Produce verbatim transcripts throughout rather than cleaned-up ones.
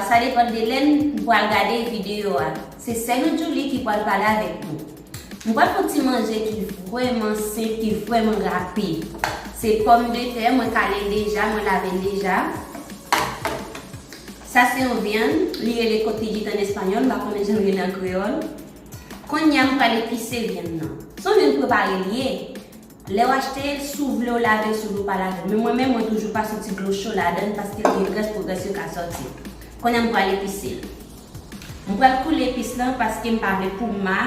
Sa depann de lè n pral gade videyo a. Se sè nou Djoulie ki pral pale avèk nou. M pral fè yon ti manje ki vrèman senp, ki vrèman rapid. Se pòmdetè, mwen kale l deja, mwen lave l deja. Sa se yon vyann, li rele cotillita an espanyòl, m pa konnen jan l rele an kreyòl. Kounye a m pral epise vyann nan. Se yon vyann prepare li ye. Lè w achte l, si w vle w lave l, si w vle w pa lave l. Men mwen menm, mwen toujou pase yon ti dlo cho ladan l paske l gen grès pou grès yo ka sòti. Kounye a m pral epise l. M pral koule epis lan paske m pa vle pou ma.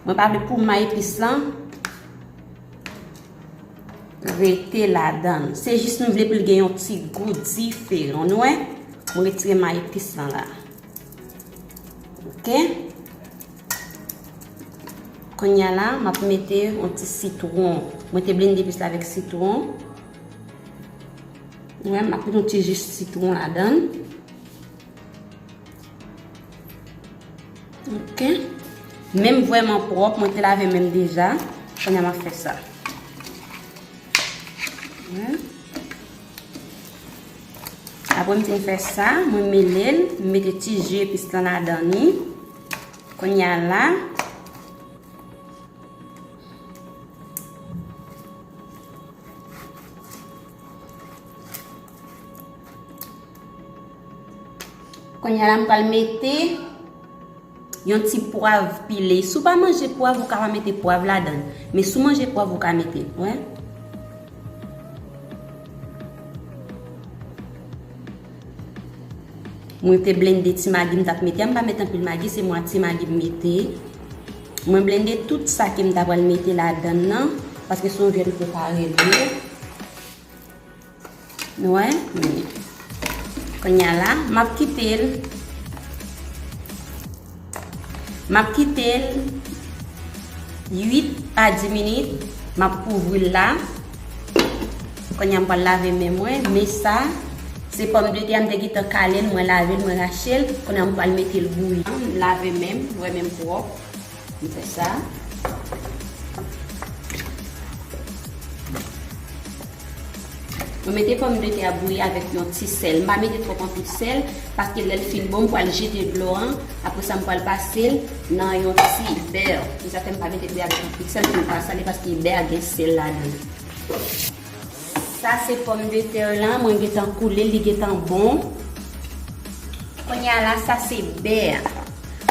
Mwen pa vle pou ma epis lan rete ladan l. Se jis m vle pou l gen yon ti gou diferan. Nou wè? Mwen retire ma epis lan la. Ok. Kounye a la, m ap mete yon ti sitwon. Mwen te blende epis la avèk sitwon. Wè, m ap mete yon ti ji sitwon ladan l. Ok. Men m vrèman pwòp, mwen te lave men m deja. Kounye a m ap fè sa. Wè. Apre m fin fè sa, mwen mele l, m mete ti ji epis lan ladan li. Kounye a la, kounye a la, m pral mete yon ti pwav pile. Si w pa manje pwav, ou ka pa mete pwav ladan l. Men si w manje pwav, ou ka mete l. Wè. Mwen te blende ti magi m t ap mete a. M pa mete anpil magi, se mwatye magi m mete. Mwen blende tout sa ke m ta pral mete ladan l nan, paske se yon vyann prepare l ye. Nou wè? Kounye a la, m ap kite l. M ap kite l uit a dis minit. M ap kouvri l la. Kounye a m pral lave men mwen. Men sa, se pòmdetè a m te gentan kale l, mwen lave l, mwen rache l. Kounye a m pral mete l bouyi. M lave men m, mwen menm pwòp. M fè sa. Mwen mete pòmdetè a bouyi avèk yon ti sèl. M pa mete twòp anpil sèl, paske lè l fin bon, m pral jete dlo an. Apre sa, m pral pase l nan yon ti bè. Se sa fè m pa mete bè avèk anpil sèl pou l pa sale, paske bè a gen sèl ladan l. Sa se pòmdetè lan, mwen gentan koule l, li gentan bon. Kounye a la, sa se bè a.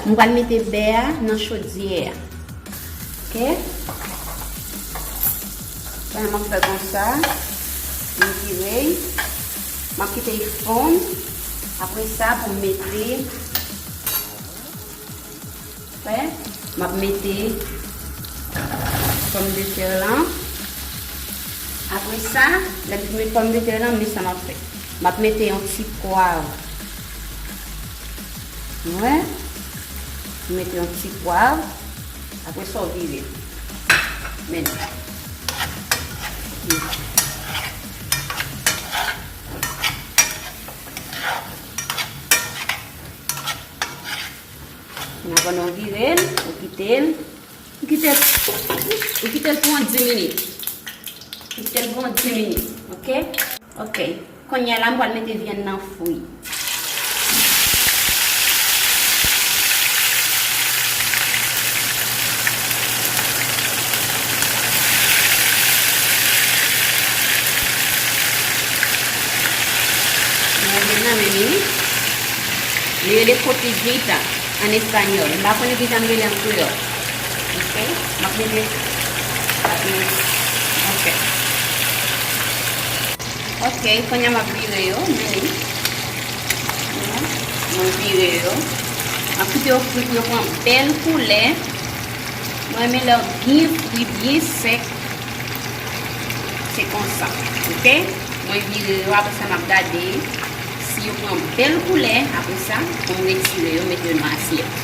Mwen pral mete bè a nan chodyè a. Ok? Kounye a m ap fè konsa. M vire. M ap kite l fonn. Apre sa, pou m mete Prè? M ap mete pòmdetè lan. Apre sa, lè m fin met pòmdetè lan, men sa m ap fè. M ap mete yon ti pwav. Ou wè? M mete yon ti pwav. Apre sa, w vire l. Men. Nan pandan w vire l, ou kite l, ou kite l, ou kite l pou yon dis minit. Ou kite l pou yon dis minit, ok? Ok. Kounye a la, m pral mete vyann nan fri. Mwen vin nan men li. Li rele cotillita an espanyòl. M pa konnen kijan m rele an kreyòl. Ok? M ap mete, m ap mete, ok. Ok, kounye a m ap vire yo, men li. Mwen vire yo. M ap kite yo fri pou yo pran bèl koulè. Mwen renmen lè yo byen fri, byen sèk. Se konsa, ok? Mwen vire yo, apre sa m ap gade si yo pran bèl koulè. Apre sa, pou m retire yo, mete yo nan asyèt.